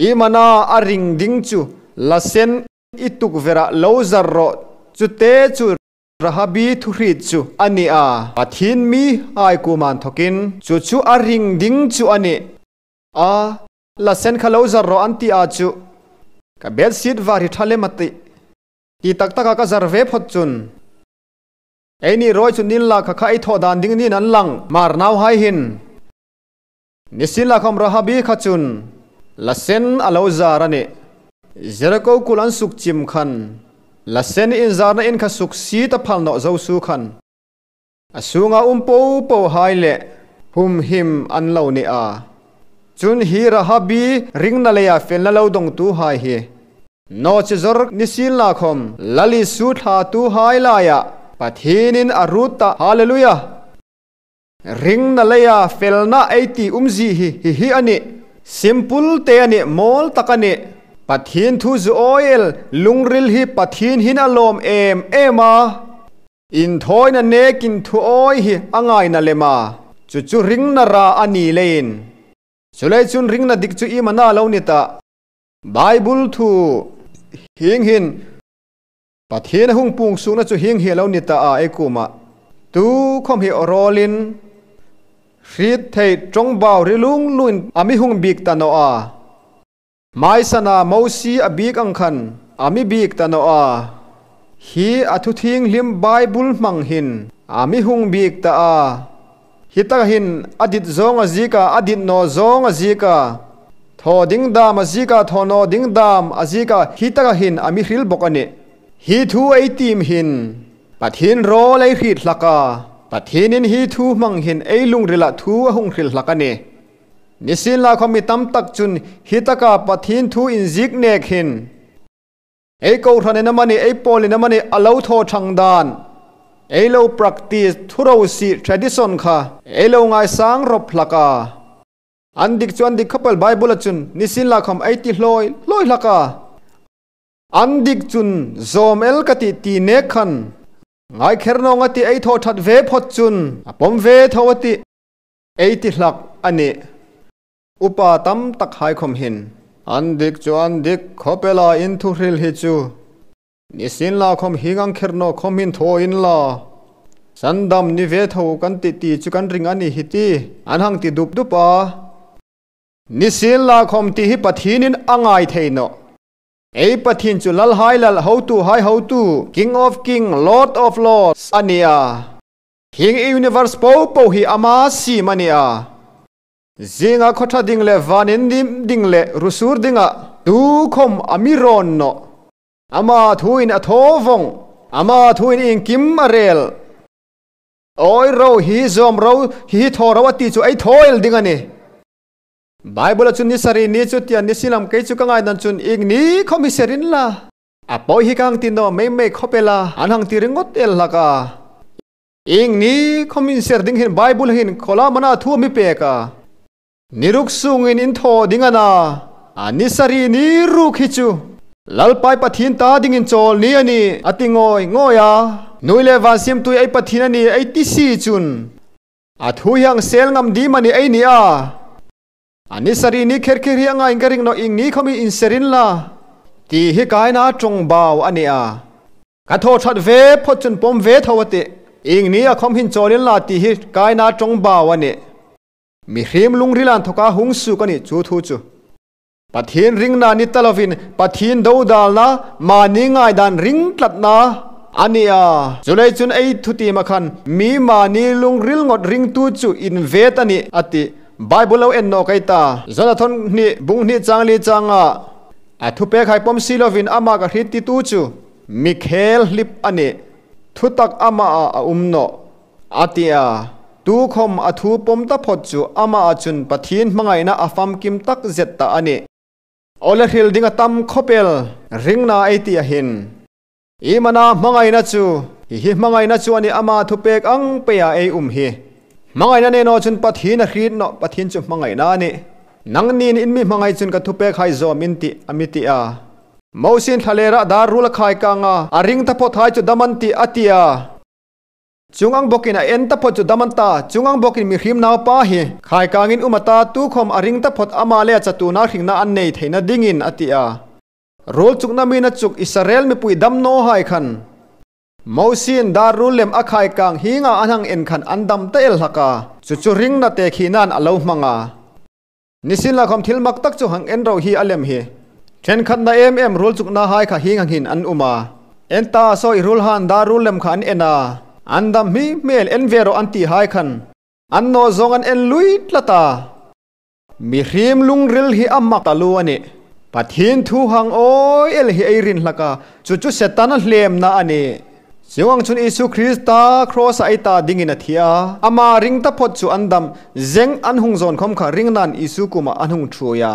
Iem a na a ring ding chu, lasen i tukvera lo zar rawh, chu te chu Rahabi thuhriet chu a ni a. Pathien mihai kuoma inthokin chu chu a ring ding chu a nih. A, lasen kha lo zar rawh an ti a chu, ka bedsheet var hi ṭha lem a tih. ti tak taka ka zar ve phot chun, eini rawi chu ni inla kha kha ei thaw dan ding ni an lang Hmar nauhai hin. Nisienlakhawm Rahabi kha chun lasen a lo zar a nih. Jeriko kul an suk chim khan, lasen inzarna in kha suksiet a phal nawh zo su khan, a sunga um po pohai le humhim an lo ni a. Chun hi Rahabi ringna leia felna lo dongtuhai hi, naw chi zawr nisienlakhawm Lal Isu thlatuhai laia Pathienin a ruot ta, Hallelujah. Ringna leia felna ei ti umzie hi, hi, hi a nih. Simple te a nih, mawl tak a nih. Pathien thu zu awi el, lungril hi Pathien hin a lawm em em a. Inthawina nekin thu awi hi a ngaina lem a. Chu chu ringna ra a ni leiin. Chuleiin chun ringna dik chu iem a na lo ni ta. Bible thu hieng hin, Pathien a hung puong suokna chu hieng hi a lo ni ta a ei kuoma. Tukhawm hi aw rawlin, hriet thei ṭawngbau ri lung lungin a mi hung biek ta nawh a. Hmaisana Mosie a biek ang khan a mi biek ta nawh a. Hi a thu thienghlim Bible hmang hin a mi hung biek ta a. Hi taka hin a dit zawnga zieka, a dit naw zawnga zieka, thaw ding dam a zieka, thaw naw ding dam a zieka, hi taka hin a mi hril bawk a nih. Hi thu ei tiem hin Pathien rawl ei hriet hlak a. Pathienin hi thu hmang hin ei lungrila thu a hung hril hlak a nih. Nisienlakhawm mi tam tak chun hi taka Pathien thu inziek nek hin ei kohranin amanih, ei pawlin amanih a lo thaw ṭhang dan, ei lo practice, thurosie, tradition kha ei lo ngaisang rawp hlak a. An dik chu an dik khawp el, Bible-a chun nisienlakhawm ei ti hlawi hlawi hlak a. An dik chun zawm el ka tih ti nek khan, ngaikher nawng a tih, ei thaw ṭhat ve phot chun a pawm ve tho a tih, ei ti hlak a nih. Upa tam takhai khawm hin, an dik chu an dik khawp el a, in thu hril hi chu. Nisienlakhawm hieng ang kher naw khawm hin thaw inla, sandam ni ve tho kan tih ti chu kan ring a ni hi ti an hang ti dup dup a. Nisienlakhawm ti hi Pathienin a ngai thei nawh. Ei Pathien chu lalhai lal, hotuhai hotu, King of King, Lord of Lords a ni a. Hieng universe popo hi ama siem a ni a. Zinga khaw ṭha ding le van indim ding le ru sur dinga tukhawm a mi rawn nawh. Ama thuin a thaw vawng, ama thuin iengkim a rel. Awi ro, hi zawm ro, hi thaw ro a ti chu ei thaw el ding a nih. Bible-a chun ni sari ni chu tia, nisienlakhawm kei chu ka ngaidan chun ieng ni khawm hi ser inla, a pawi hi ka hang ti naw mei mei khawp el a, an hang ti ringawt el hlak a. Ieng ni khawm inser ding hin Bible hin khawlam a na thu a mi pek a. Ni ruk sungin in thaw ding a na, a ni sari ni ruk hi chu Lalpa ei Pathien ta dingin chawl ni a nih a ti ngawi ngawi a. Nuoi le van siemtu ei Pathien a nih ei ti si chun, a thu hi hang sel ngam ding am a ni ei ni a. A ni sari ni kher kher hi a ngai ka ring nawh, ieng ni khawm hi inser inla, ti hi Kaina ṭawngbau a ni a. Ka thaw ṭhat ve phot chun pawm ve tho a tih. Ieng ni a khawm hin chawl inla ti hi Kaina ṭawngbau a nih. Mihriem lungrila inthoka hung suok a nih chu thu chu. Pathien ringna ni ta lovin, Pathien dodalna, mani ngaidan ring tlatna a ni a. Chuleiin chun ei thutiema khan, mi mani lungril ngawt ringtu chu invet a nih a tih. Bible lo en nawk ei ta. Jonathan hni, bung hni chang li changa, a thupekhai pawm si lovin ama ka hriet titu chu mi khel hlip a nih. Thutak amaa a um nawh, a ti a. Tukhawm a thu pawm taphot chu amaa chun Pathien hmangaina a famkim takzet ta a nih. Aw le, hril ding a tam khawp el, ringna ei ti a hin. Iem a na hmangaina chu, hi hi hmangaina chu a nih ama thupek ang peia ei um hi. Hmangaina nei naw chun Pathien a hriet nawh, Pathien chu hmangaina a nih. Nangnin in mi hmangai chun ka thupekhai zawm in tih, a mi ti a. Mosiein thlalera dar ruol a khai kang a, a ring taphothai chu dam an tih, a ti a. Chuong ang bawkin a en taphot chu dam an ta, chuong ang bawkin mihriem naupa hi khai kangin um a ta, tukhawm a ring taphot ama le a chatuona hringna an nei theina dingin, a ti a. Ruol chukna mina chuk Israel mipui damnawhai khan Mosiein dar ruol lem a khai kang hienga an hang en khan an dam ta el hlak a, chu chu ringna tekhinan a lo hmang a. Nisienlakhawm thil mak tak chu hang en ro hi a lem hi. Ṭhenkhatna em em ruol chuknahai kha hieng ang hin an um a. En ta saw, i ruolhai dar ruol lem kha an en a, an dam hmel hmel, en ve rawh an ti hai khan an naw zawng an en lui tlat a. Mihriem lungril hi a mak taluo a nih. Pathien thu hang awi el hi ei ring hlak a, chu chu Setana hlemna a nih. Chuong ang chun Isu Krista cross-a ei ta dingin a thi a, ama ring taphot chu an dam, zeng an hung zawn khom kha ringnain Isu kuomah an hung ṭhuoi a.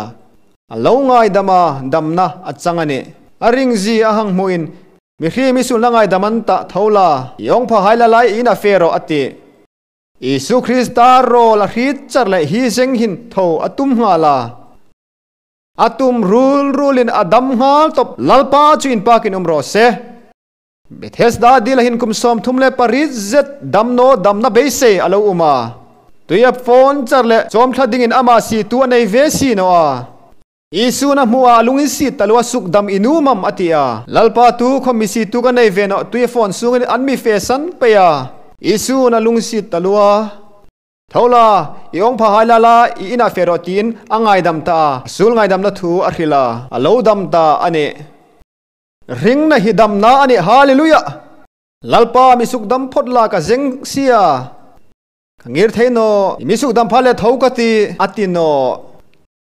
A lo ngaidam a, damna a chang a nih. A ringzie a hang hmuin, mihriem, i suolna ngaidam an tah, tho la, i awngphahai Lala i inah fe rawh, a ti. Isu Krista rawl a hriet char leh hi zeng hin tho a tum nghal a. A tum ruol ruolin a dam nghal tawp, Lalpa chu inpakin um raw se. Bethesda dila hin kum sawmthum le pariet zet dam naw, damna beisei a lo um a. Tui a fawn char leh chawm thla dingin ama sietu a nei ve si naw a. Isu'n a hmu a, a lunginsiet taluo a, sukdam i nuom am, a ti a. Lalpa, tukhom mi sietu ka nei ve nawh, tui a fawn sungin an mi fesan pei a. Isu'n a lunginsiet taluo a. Tho la, i awngphahai Lala i inah fe rawh, tiin a ngaidam ta a. A suol ngaidamna thu a hril a. A lo dam ta a nih. Ringna hi damna a nih, hallelujah. Lalpa, mi sukdam phot la, ka zeng si a. Ka ngir thei nawh, mi sukdam pha le tho ka ti, a ti nawh.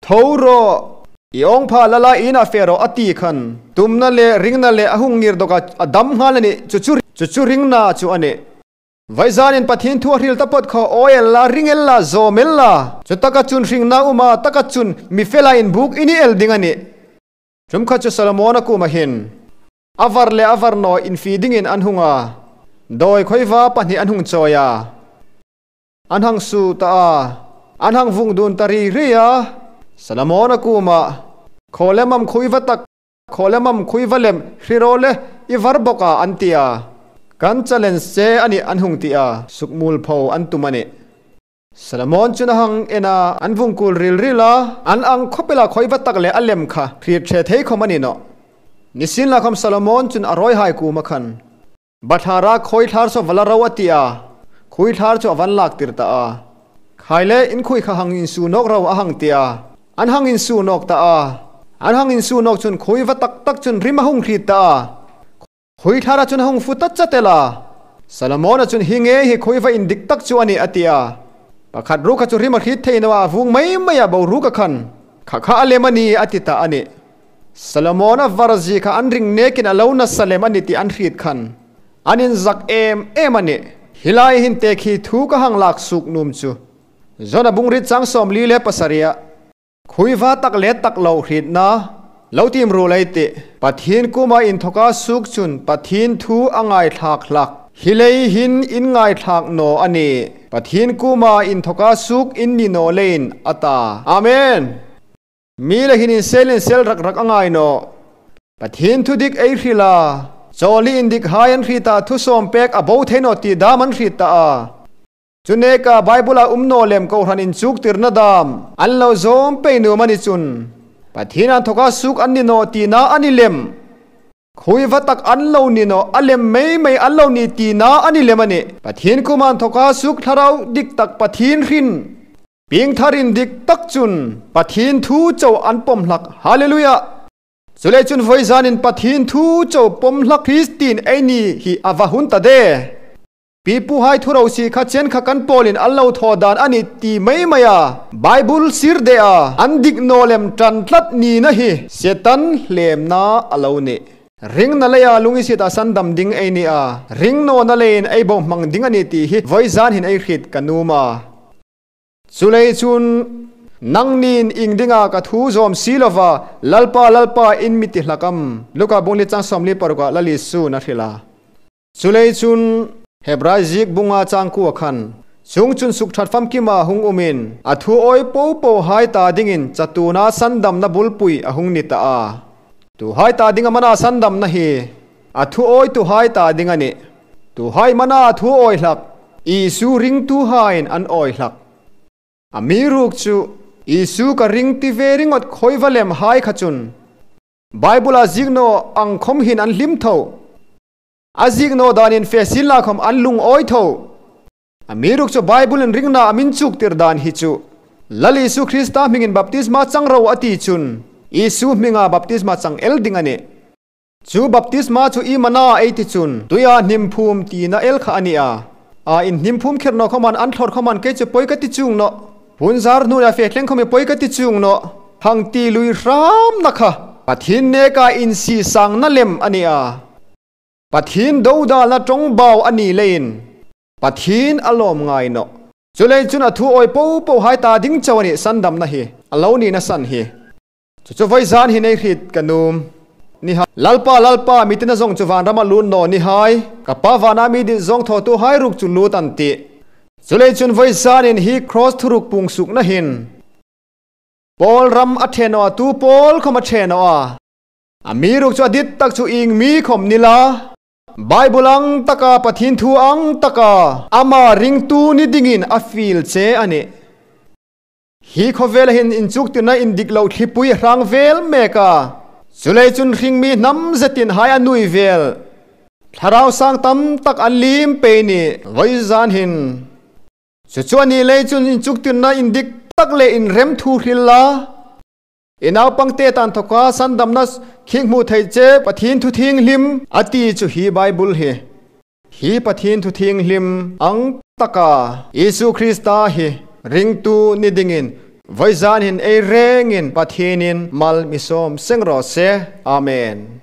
Tho rawh, i awngpha Lala i inah fe rawh, a ti khan, tumna le ringna le a hung ngir dawk a, a dam nghal a nih, chu chu, chu chu ringna chu a nih. Vawizanin Pathien thu a hril taphot kha awi el la, ring el la, zawm el la. Chu taka chun hringna um a, taka chun mi fela inbuk i ni el ding a nih. Ṭum khat chu Solomona kuoma hin a var le a var naw infie dingin an hung a. Dawi khawiva pahni an hung chawi a. An hang suo ta a. An hang vung dun ta ri ri a. Solomona kuoma, khaw lem am khuoiva tak, khaw lem am khuoiva lem, hre rawh le, i var bawk a, an ti a. Kan challenge che a nih, an hung ti a. Sukmuolpho an tum a nih. Solomon chun a hang en a, an vung kul ril ril a, an ang khawp el a, khawiva tak le a lem kha hriet ṭhe thei khom a ni nawh. Nisienlakhom Solomon chun a rawihai kuoma khan, bathlara khawi thlar saw va la ro, a ti a. Khuoi thlar chu a va lak tir ta a. Khai le, in khuoi kha hang insuo nawk ro, a hang ti a. An hang insuo nawk ta a. An hang insuo nawk chun khuoiva tak tak chun rim a hung hriet ta a. Khuoi thlara chun a hung fu ta chat el a. Solomona chun, hi ngei hi khuoiva indik tak chu a nih, a ti a. Pakhat ruok kha chu rim a hriet thei naw a, a vuong mei mei a, boruok kha khan kha kha a lem a nih, a ti ta a nih. Solomona varzie kha an ring nekin a lo nasa lem a nih ti an hriet khan an inzak em em a nih. Hi lai hin tekhi thu ka hang lak suok nuom chu Jona bung riet chang sawmli le pasari a. Khuoiva tak le tak lo hrietna lo tiem ruol ei tih. Pathien kuoma inthoka suok chun Pathien thu a ngaithlak hlak. Hi lei hin in ngaithlak naw a nih. Pathien kuoma inthoka suok in ni naw leiin a ta. Amen. Mi le hin insel insel rak rak a ngai nawh. Pathien thu dik ei hril a. Chawlni indikhai an hriet a, thusawm pek a bo thei nawh ti dam an hriet ta a. Chu neka Bible-a um naw lem kohran inchuktirna dam an lo zawm pei nuom a ni chun, Pathien inthoka suok an ni naw tina a ni lem. Khuoiva tak an lo ni naw, a lem mei mei an lo ni tina a ni lem a nih. Pathien kuoma inthoka suok, thlarau dik tak Pathien hrin, piengthar indik tak chun Pathien thu chau an pawm hlak. Hallelujah. Chuleiin chun vawizanin Pathien thu chau pawm hlak Kristien ei ni hi a va hun ta de. Pipuhai thu ro si kha chen kha kan pawlin an lo thaw dan a nih ti mei mei a. Bible sir de a, an dik naw lem ṭan tlat nina hi Setan hlemna a lo nih. Ringna leia lunginsieta sandam ding ei ni a. Ring nawna leiin ei bohmang ding a nih ti hi vawizan hin ei hriet ka nuom a. Chuleiin chun nangnin iengdinga ka thu zawm si lova, Lalpa, Lalpa in mi ti hlak am? Luka bung li chang sawmli paruka Lal Isu'n a hril a. Chuleiin chun Hebrai ziek bunga chang kuo khan, chuongchun sukṭhat famkima hung umin, a thu awi po pohai ta dingin chatuona sandamna bulpui a hung ni ta a. Tuhai ta dinga mana sandamna hi a thu awituhai ta ding a nih. Tuhai mana thu awi hlak, Isu ringtuhaiin an awi hlak. Amiruokchu, Isu ka ring ti ve ringawt khuoiva lemhai kha chun Bible-a ziek naw ang khom hin an hlim tho. A ziek naw danin fe sienla khom an lungawi tho. Amiruokchu Bible-in ringna a mi inchuktir dan hi chu, Lal Isu Krista hmingin baptisma chang ro a ti chun, Isu hminga baptisma chang el ding a nih. Chu baptisma chu iem a na ei ti chun, tuia hnim phum tina el kha a ni a. A inhnim phum kher naw khawmin, an thlawr khawmin kei chu poi ka ti chuong nawh. Hun zar hnuoia fe thleng khawm hi poi ka ti chuong nawh. Hang ti lui hramna kha Pathien neka insisangna lem a ni a. Pathien dodalna ṭawngbau a ni leiin Pathien a lawm ngai nawh. Chuleiin chun a thu awi po pohai ta ding chau a nih sandamna hi, a lo nina san hi. Chu chu vawizan hin ei hriet ka nuom. Ni hai, Lalpa, Lalpa, mi tina zong chu vanrama lût naw ni hai, ka Pa vana mi dit zong thawtuhai ruok chu lût an tih. Chuleiin chun vawizanin hi cross thuruk puong suokna hin Paul ram a ṭhe naw a, tu pawl khawm a ṭhe naw a. Amiruokchu a dit tak chu ieng mi khawm ni la, Bible ang taka, Pathien thu ang taka ama ringtu ni dingin a fiel che a nih. Hi khawvela hin inchuktirna indik lo thlipui a hrang vel mek a. Chuleiin chun hring mi hnam zetin hai a nuoi vel, thlarau sang tam tak an liem pei nih vawizan hin. Chu chu a ni leiin chun inchuktirna indik tak le inrem thu hril la, i naupangte ta inthawka sandamna khing hmu thei che Pathien thu thienghlim a ti chu hi Bible hi. Hi Pathien thu thienghlim ang taka Isu Krista hi ringtu ni dingin vawizan hin ei rengin Pathienin mal mi sawm seng raw se. Amen.